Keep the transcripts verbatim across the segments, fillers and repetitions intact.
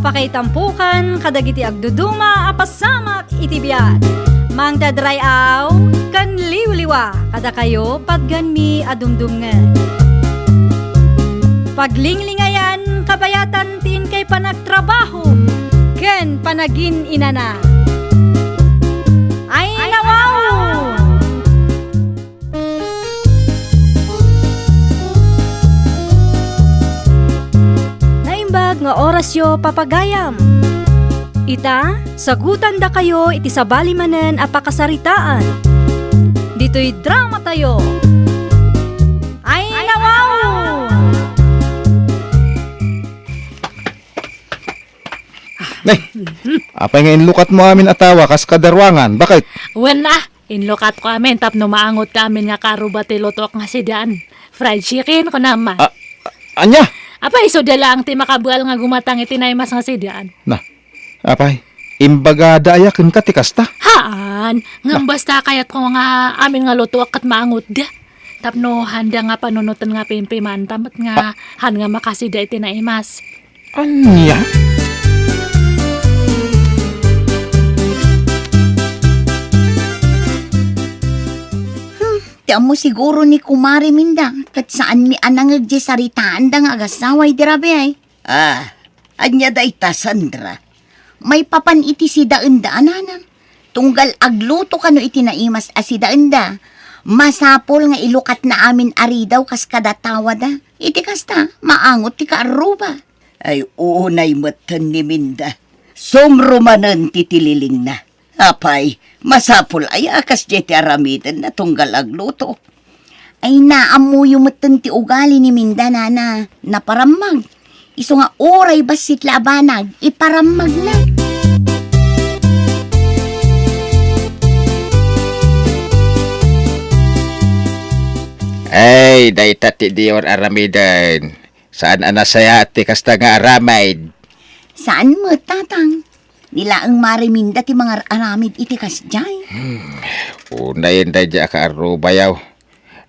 Pakaitampokan kadagiti agduduma a pasamak iti biag. Mangted ray-aw ken liwliwa kadakayo patganmi a dumdumngeg. Paglinglingayan kabayatan ti inkay panagtrabaho ken panagin-inana. Ay, nawaw! Naimbag nga orasyo, papagayam. Ita, sagutandakayo iti sabali manen a pakasaritaan. Ditoy dramatayo. Ay, nawaw! Nay, apay nga inlukatmo amin a tawa kas kadaruangan? Bakit? Wen a, inlukatko amin tapno maangot ka amin nga karuba ti lutoak nga sidaan. Fried chicken, kunam man. A-, a-, ania? Apay, isu da laeng ti makabual nga gumatang iti naimas nga sidaan. Na, apay, imbagada aya kenka ti kasta? Haan, ngem Ah. basta kayatko nga amin nga lutoak ket maangotda. Tapno handa nga panunoten nga pimpimanta met nga Ah. han nga makasida iti naimas. Ania? Hmm, ti ammo siguro ni Kumare Minda, ket saanmi a nangngeg diay saritaanda nga agassawa idi rabii. Ah, ania dayta, Sandra? Maipapan iti sidaenda a nanang. Tunggal agluto kano iti naimas a sidaenda, masapul nga ilukatna amin a ridaw kas kada tawada. Iti kasta, maangot ti kaarruba. Ay, unay metten ni Minda. Sumrumanen ti tililingna. Apay, masapul aya a kasdiay ti aramidenna tunggal agluto? Ay, naammoyo metten ti ugali ni Minda, nana. Naparammag. Isu nga uray bassit la a banag, iparammagna. Ay, dayta ti diyo aramiden. Saan a nasayaat ti kasta nga aramid? Saan met, Tatang. Ni laeng Mare Minda ti mangar-aramid iti kasdiay. Hmm, unayen daydiay a kaarrubayo.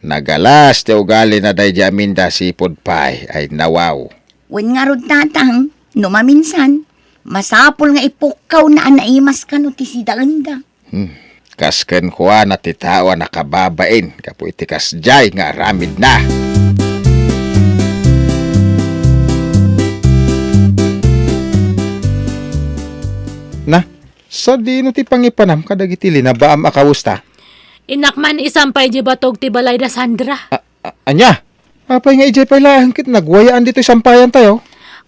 Nagalas ti ugalina daydiay a Minda sipud pay, ay nawaw. Wen ngarud, Tatang, no maminsan, masapul nga ipukkawna a naimas kano ti sidaenda. Hmm. Kas kenkuana ti tao a nakababain gapu iti kasdiay nga aramidna. Na, sadino ti pangipanam kadagiti linabaam a kawesta? Innak man isampay di batog ti balay da Sandra. A-, a-, ania? Apay nga idiay pay laeng ket nagwayaan ditoy sampayantayo?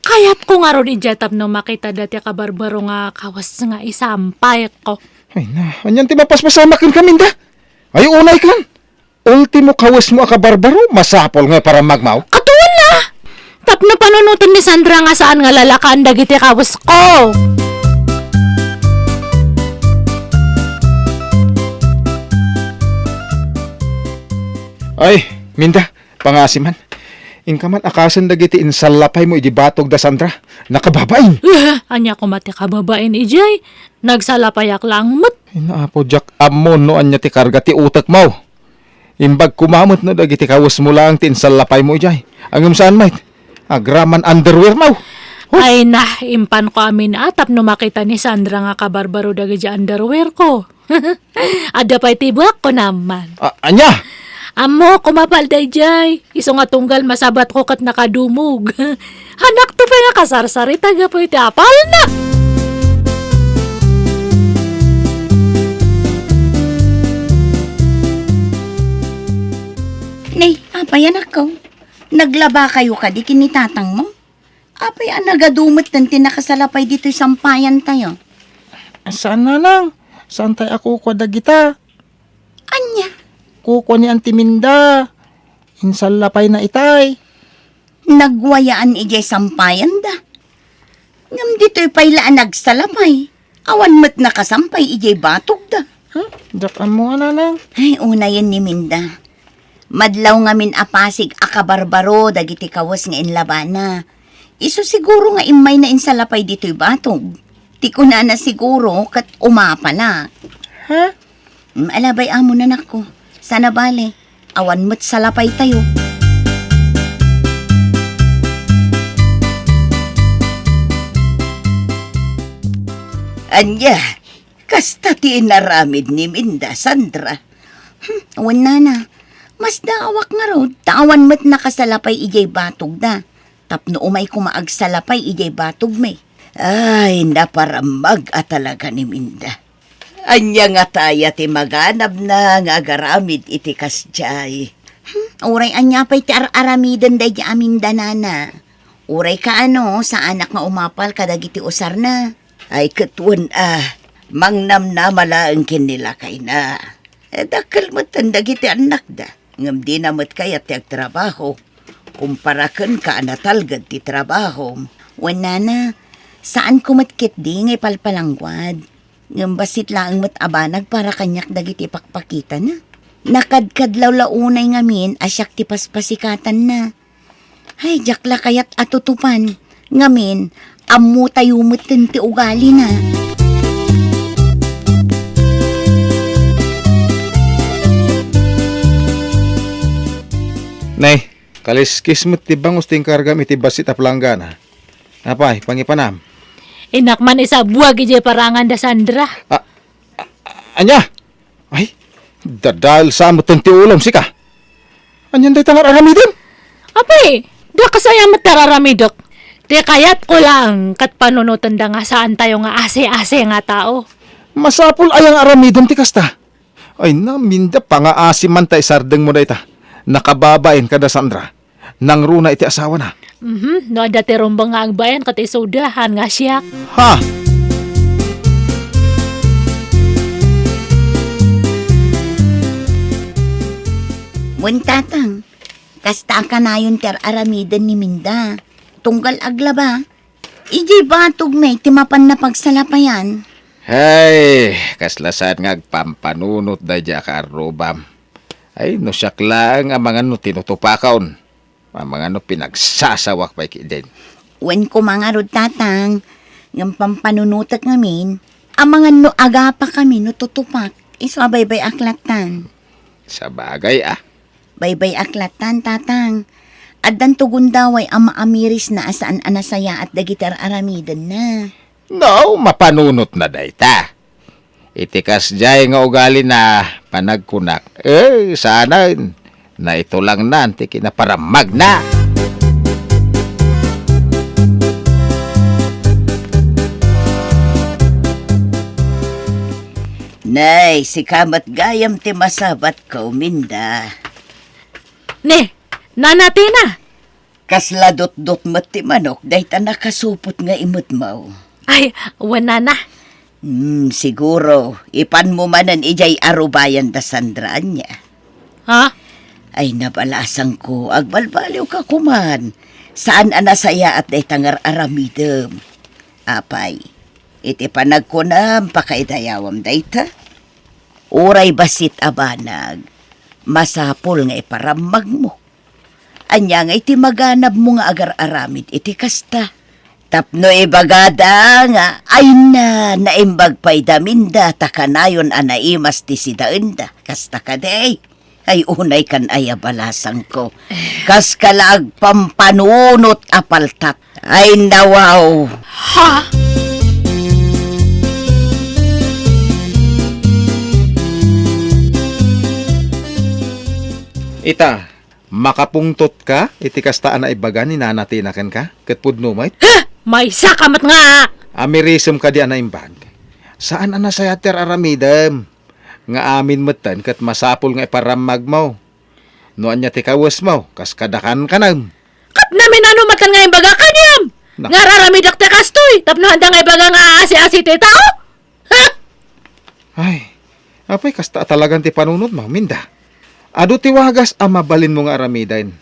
Kayatko ngarud idiay tapno makitada ti kabarbaro nga kawes nga isampayko. Ay na, anian ti mapaspasamak kenka, Minda? Ay, unay kan. Ultimo kawesmo a kabarbaro, masapul nga iparammagmo. Katon na! Tapno panunoten ni Sandra nga saan nga lalakaan dagiti kawesko. Ay, Minda, pangasiman. Inka man akasen dagiti insallapaymo idi batog da Sandra. Nakababain. Eh, ania koma ti kababain idiay? Nagsalapayak laeng met. Ay, naapo, diak ammo no ania ti karga ti utekmo. Imbag koma met no dagiti kawesmo laeng ti insallapaymo idiay. Ngem saan met, agraman underwearmo. Huh! Ay na, impanko amin a tapno makita ni Sandra nga kabarbaro dagiti underwearko. Adda pay ti buakko naman. A-, ania? Ammo, kumapal daydiay. Isu nga tunggal masabatko ket nakadumog. Hanakto pay nga kasarsarita gapu iti apalna. Nay, apay, anakko? Naglaba kayo kadi ken ni tatangmo? Apay a nagadu met ti nakasalapay ditoy sampayantayo? Saan, nanang. Saantay a kukua dagita. Ania? Kukua ni Auntie Minda. Insallapayna itay. Nagwayaan idiay sampayanda. Ngem ditoy pay la a nagsalapay. Awan met nakasampay idiay batogda. Hmm? Diak ammo, nanang. Ay, unayen ni Minda. Madlaw ngamin a pasig a kabarbaro dagiti kawes nga inlabana. Isu siguro nga immayna insalapay ditoy batog. Ti kunana siguro ket umapalak. Ha? Mm, alabay amo, nanakko. Sana bale, awan met salapaytayo. Ania, kasta ti inaramid ni Minda, Sandra? Hmm, wen, nana. Masdaawak ngarud, ta awan met nakasalapay idiay batogda. Tapno umay koma agsalapay idiay batogmi. Ay, naparammag a talaga ni Minda. Ania ngata aya ti maganabna nga agaramid iti kasdiay? Hmm, uray ania pay ti ar-aramiden daydi a Minda, nana? Uray kaano, saanak nga umapal kadagiti usarna? Ay, ket wen a, mangnamnama laeng ken ni lakayna. Eh, dakkel metten dagiti annakda, ngem dina met kayat ti agtrabaho. Kumpara kenka a natalged ti trabahom. Wen, nana, saanko met ketdi nga ipalpalangguad. Ngem bassit laeng met a banag para kaniak dagiti pakpakitana. Nakadkadlawlaw unay ngamin a siak ti paspasikatanna. Ay, diak la kayat a tutupan. Ngamin, ammotayo metten ti ugalina. Nay, kaliskis met ti bangus ti inkargam iti bassit a planggana. Apay, pangipanam. Innak man isabuag idiay parangan da Sandra. A-, a-, ania? Ay, dadael sa metten ti ulom, sika. Anian dayta nga ar-aramidem? Apay, da kasaya met ti ar-aramidek. Ti kayatko laeng ket panunotenda nga saantayo nga asi-asi nga tao. Masapul aya nga aramidem ti kasta? Ay, na, Minda, pangaasi man ta isardengmo dayta. Nakababain kada Sandra. Nangruna iti asawana. Mhm, no adda ti rumbeng nga agbain ket isuda, haan nga siak. Ha? Wen, tatang, kasta a kanayon ti ar-aramiden ni Minda. Tunggal aglaba, idiay batogmi ti mapanna pagsalapayan. Ay, kasla saan nga agpampanunot daydi a kaarrubam. Ay, no siak laeng, amangan no tinutupakon. Amangan no pinagsasawak pay ketdin. Wen koma ngarud, tatang, ngem pampanunotek ngamin, amangan no agapakami no tutupak, isu a baybay-ak lattan. Sabagay, a. Baybay-ak lattan, tatang. Addanto gundaway a maamirisna a saan a nasayaat dagiti ar-aramidenna. No, mapanunotna dayta. Iti kasdiay nga ugalina, panagkunak, eh, saanen, naitulangnan ti kinaparammagna. Nay, sika met gayam ti masabatko, Minda. Ne, Nana Tina! Kasla dutdut met ti manok dayta nakasupot nga imetmaw. Ay, wen, nana. Hmm, siguro, ipanmo manen idiay arubayan da Sandra ania. Ha? Ay, nabalasangko, agbalbaliwka koman. Saan a nasayaat dayta nga ar-aramidem. Apay, iti panagkunam, pakaidayawam dayta. Uray bassit a banag, masapul nga iparammagmo. Ania ngay ti maganabmo nga agar-aramid iti kasta? Tapno ibagada nga, ay na, naimbag pay da Minda ta kanayon a naimas ti sidaenda. Kasta kadi? Ay, unay kan aya balasangko. Kaska la agpampanunot a paltat. Ay, nawaw. Ha? Ita, makapungtotka iti kasta a naibaga ni Nana Tina kenka, ket pudno met? Ha? Maysaka met nga! Amirisem kadi a naimbag? Saan a nasayaat ti ar-aramidem. Nga amin metten ket masapul nga iparammagmo. No ania ti kawesmo, kas kadakankanaem. Ket naminano metten nga imbaga kaniam? Na- Nga ar-aramidek ti kastoy, tapno haanda nga ibaga nga aasi-asi ti tao? Ha? Ay, apay kasta a talagan ti panunotmo, Minda? Adu ti wagas a mabalinmo nga aramiden,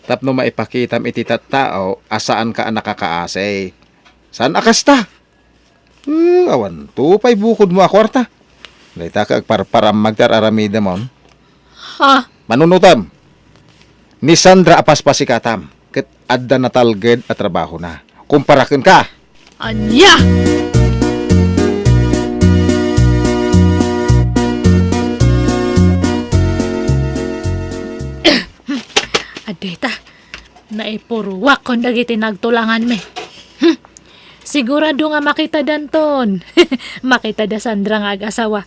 tapno maipakitam iti tattao a saanka a nakakaasi. Saan a kasta? Eh, awanto pay bukodmo a kuarta. Dayta ket agparparammag ti ar-aramidem, on. Ha? Manunotem. Ni Sandra a paspasikatam, ket adda natalged a trabahona. Kumpara kenka. Ania? Adda ita, naipuruak kon dagiti nagtulanganmi. Hmm. Sigurado nga makitadanton. Makitada Sandra nga agasawa.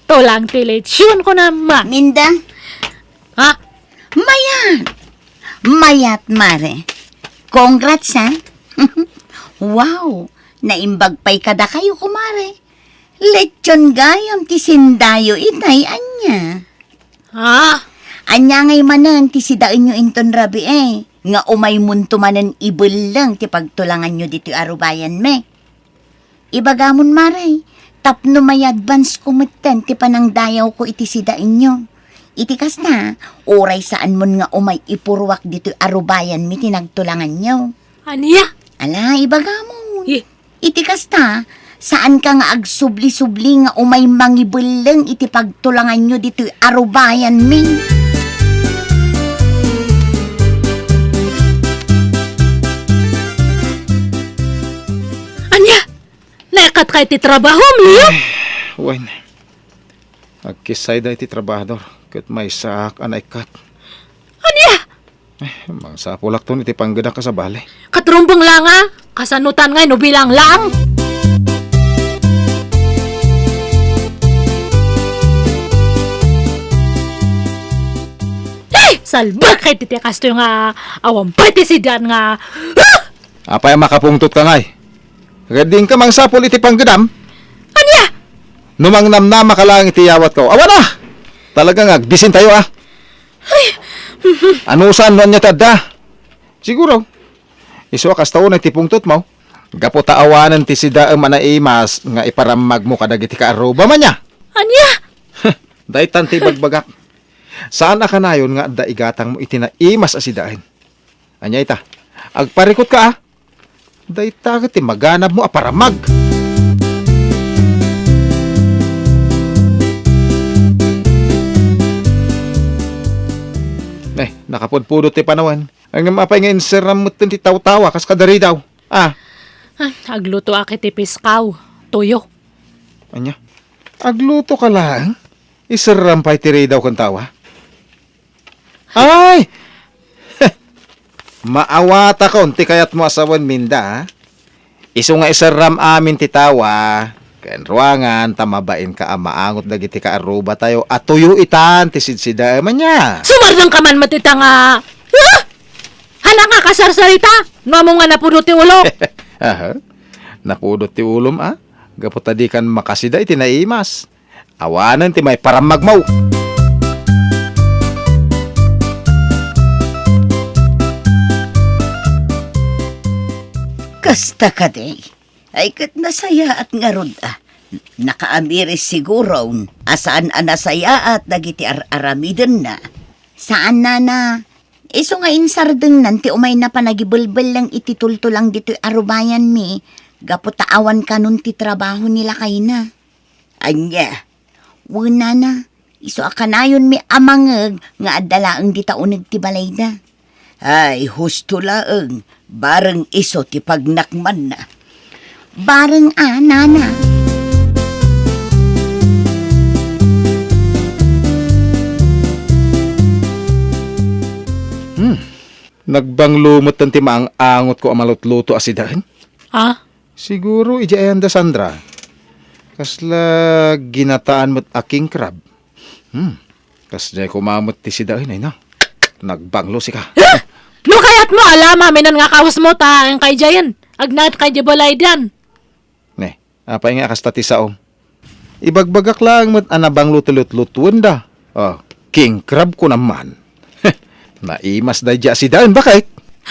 Tulang ti lechon ko na, ma. Minda? Ha? Mayat! Mayat, mare. Congrats, ha? Wow! Naimbag pay kadakayo, kumare. Lechon gayam ti sindayo itay, ania? Ha? Ania ngay manen ti sidaenyo inton rabii, nga umaymonto manen ibelleng ti pagtulanganyo ditoy arubayanmi? Ibagamon, mare, tapno may advance ko metten ti panangdayawko iti sidaenyo. Iti kasta, uray saanmon nga umay ipuruak ditoy arubayanmi ti nagtulanganyo. Ania? Ala, ibagamon. Iti kasta, saanka nga agsubli-subli nga umay mangibelleng iti pagtulanganyo ditoy arubayanmi. Ania? Naikkatka iti trabahom, Leo? Ay, wen. Agkissay da iti trabahador, ket maysaak a naikkat. Ania? Eh, mangsapulakton iti panggedak a sabali. Katrumbeng la nga, kasanutan ngay no bilang lang. Ay, salbag kay ti kastoy nga awan pay ti sidan nga, ah! Apay a makapungtot ka ngay? Ket dinka mangsapul iti panggedam? Ania? No mangnamnama ka laeng iti yawatko, awan a! Talaga nga agbisintayo a. Ay. Anusan no ania ti adda? Siguro, isu a kasta unay ti pungtotmo. Gapu ta awanen ti sidaem a naimas nga iparammagmo kadagiti kaarrubam, ania? Ania? Daytan ti ibagbagak. Saan a kanayon nga adda igatangmo iti naimas a sidaen. Ania ita? Agparikutka a. Dayta ket ti maganabmo a paramag. Eh, nakapudpudot ti panawen. Ngem apay nga inserram metten ti tawtawa kas kadaridaw? Ah. Ah, aglutoak iti piskaw. Tuyo. Ania? Agluto ka laeng? Iserram pay ti ridaw ken tawa? Ay! Maawatakon ti kayatmo a sawen, Minda, a? Isu nga iserram amin ti tawa, ken ruangan ta mabainka a maangot dagiti kaarrubatayo a tuyo itan ti sidsidaem, ania? Sumardengka man met ita nga, ah! Hala nga kasarsarita, no ammom nga napudot ti ulo. Aha. Napudot ti ulom, a? Gapu ta dikan makasida iti naimas. Awanen ti maiparammagmo. Kasta kadi, ay ket nasayaat ngarud a. Nakaamiris siguron a saan a nasayaat dagiti ar-aramidenna. Saan, nana. Isu nga insardengnan ti umayna panagibelbelleng iti tultulang ditoy arubayanmi, gapu ta awan kanon ti trabaho ni lakayna. Ania? Wen, nana, isu a kanayonmi a mangngeg nga adda laeng dita uneg ti balayda. Ay, husto laeng, bareng isu ti pagnakmanna. Bareng a, nana. Hmm. Nagbanglo metten ti maang-angotko a malutluto a sidaen. Ah? Siguro idiay ayan da Sandra. Kasla ginataan met a king crab. Hmm. Kasdiay koma met ti sidaen, ay na. Nagbanglo sika. Ah! No kayatmo, ala, maminan nga kawesmo ta inkay diayen. Agnaed kay di balaydan. Ne, apay nga kasta ti saom? Ibagbagak laeng met a nabanglo ti lutlutuenda. Oh, king crab ko naman. Naimas daydi a sidaen, bakit?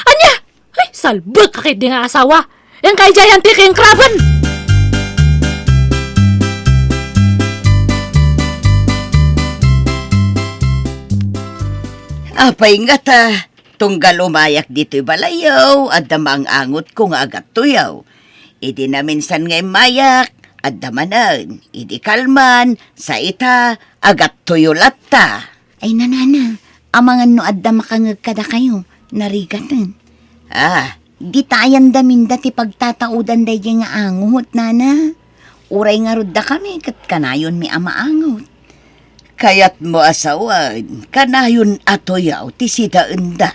Ania? Ay, salbek ka kay di nga asawa. Inkay diayen ti king crab-en. Apay ngata, tunggal umayak ditoy balayyo, adda maang-angotko nga agattoyo. Idi naminsan nga immayak, adda manen. Idi kalman, sa ita, agattoyo latta. Ay, nanana, amangan no adda makangngeg kadakayo, narigaten. Ah, dita ayan da Minda ti pagtataudan daydiay nga angot, nana. Uray ngarud dakami ket kanayonmi a maangot. Kayatmo a sawen, kanayon a tuyaw ti sidaenda.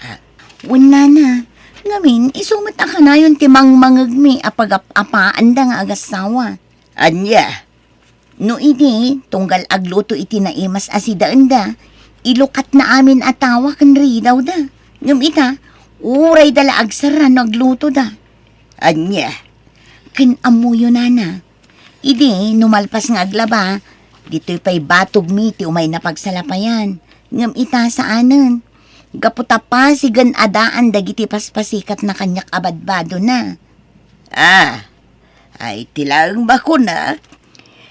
Wen, nana, Ngamin, isu met a kanayon ti mangmangegmi a pagap-apaanda nga agassawa. Ania? No idi, tunggal agluto iti naimas a sidaenda, ilukatna amin a tawa ken ridawda. Ngem ita, urayda la agsarra no aglutoda. Ania? Ken ammoyo, nana. Idi, no malpas nga aglaba, ditoy pay batogmi ti umayna pagsalapayan. Ngem ita, saanen. Gapu ta pasigen a daan dagiti paspasikatna kaniak a badbadona. Ah, ay, ti laeng bakunak,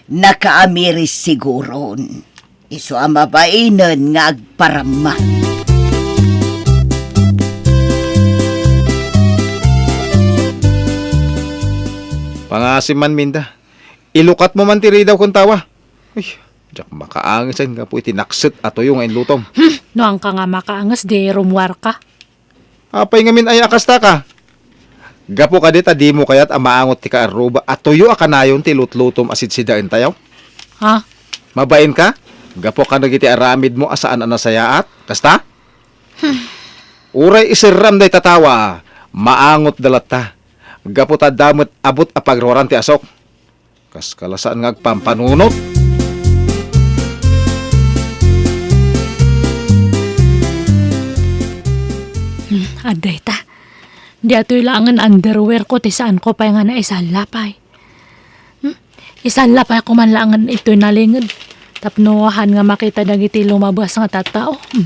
nakaamiris siguron. Isu a mabainen nga agparamma. Pangasim man, Minda. Ilukatmo man ti ridaw ken tawa. Ay, diak makaangesen gapu iti nakset a tuyo nga inlutom. Hmm, no angka nga makaanges, di rummuarka. Apay ngamin aya a kasta ka? Gapu kadi ta dimo kayat a maangot ti kaarruba a tuyo a kanayon ti lutlutom a sidsidaentayo? Ha? Mabain ka? Gapu ka dagiti aramidmo a saan a nasayaat? Kasta? Hmm. Uray iserram dayta tawa, maangotda latta. Gapu ta adda met abut a pagruaran ti asok. Kas kala saan nga agpampanunot. Hmm, adda ita. Daytoy laengen underwear ko ti saanko pay nga naisallapay. Hmm? Isallapay ko man laengen itoy nalinged. Tapno haan nga makita dagiti lumabas nga tattao. Hmm.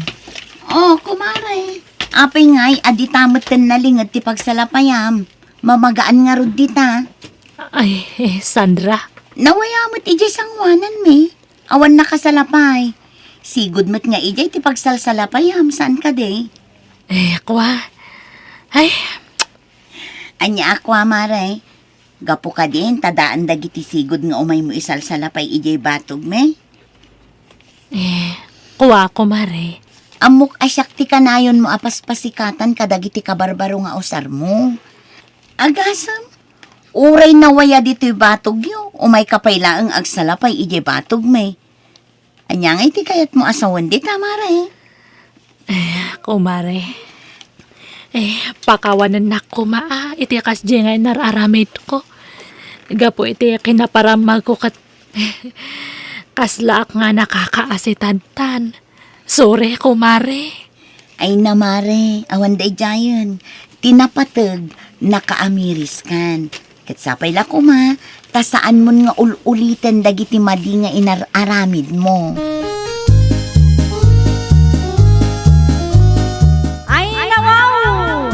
Oh, kumare. Apay ngay, adita metten nalinged ti pagsalapayam. Mamagaan ngarud dita. Ay, eh, Sandra. Nawaya met idiay sangoananmi. Awan nakasalapay. Sigud met nga idiay ti pagsalsalapayam, saan kadi? Eh, kua. Ay. Ania a kua, mare? Gapu kadin, ta daan dagiti sigud nga umaymo isalsalapay idiay batogmi? Eh, kua, kumare. Ammok a siak ti kanayonmo a paspasikatan kadagiti kabarbaro nga usarmo. Agasem, uray nawaya ditoy batogyo, umayka pay laeng agsalapay idiay batogmi. Ania ngay ti kayatmo a sawen dita, mare? Eh, kumare. Eh, pakawanennak koma, ah, iti kasdiay nga inar-aramidko. Gapu iti kinaparammagko ket kaslaak nga nakakaasitadtan. Sorry, kumare. Ay na, mare, awan daydiayen. Ti napateg, nakaamiriskan. Ket sapay la koma, ta saanmon nga ul-uliten dagiti madi nga inar-aramidmo. Ay, nawaw!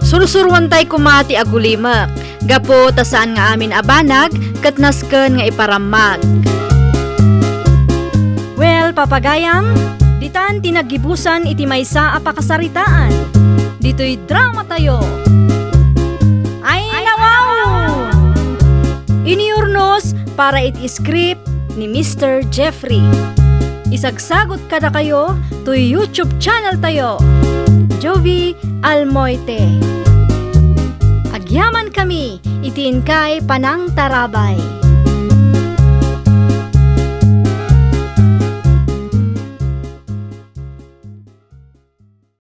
Sursuruantay koma ti agulimek, gapu ta saan nga amin a banag ket nasken nga iparammag. Well, papagayam, ditan ti naggibusan iti maysa a pakasaritaan. Ditoy dramatayo. Ay, nawaw! Inurnos para iti script ni Mister Jeffrey. Isagsagot kadakayo toy YouTube channel tayo, Jovie Almoite. Agyaman kami iti inkay panangtarabay.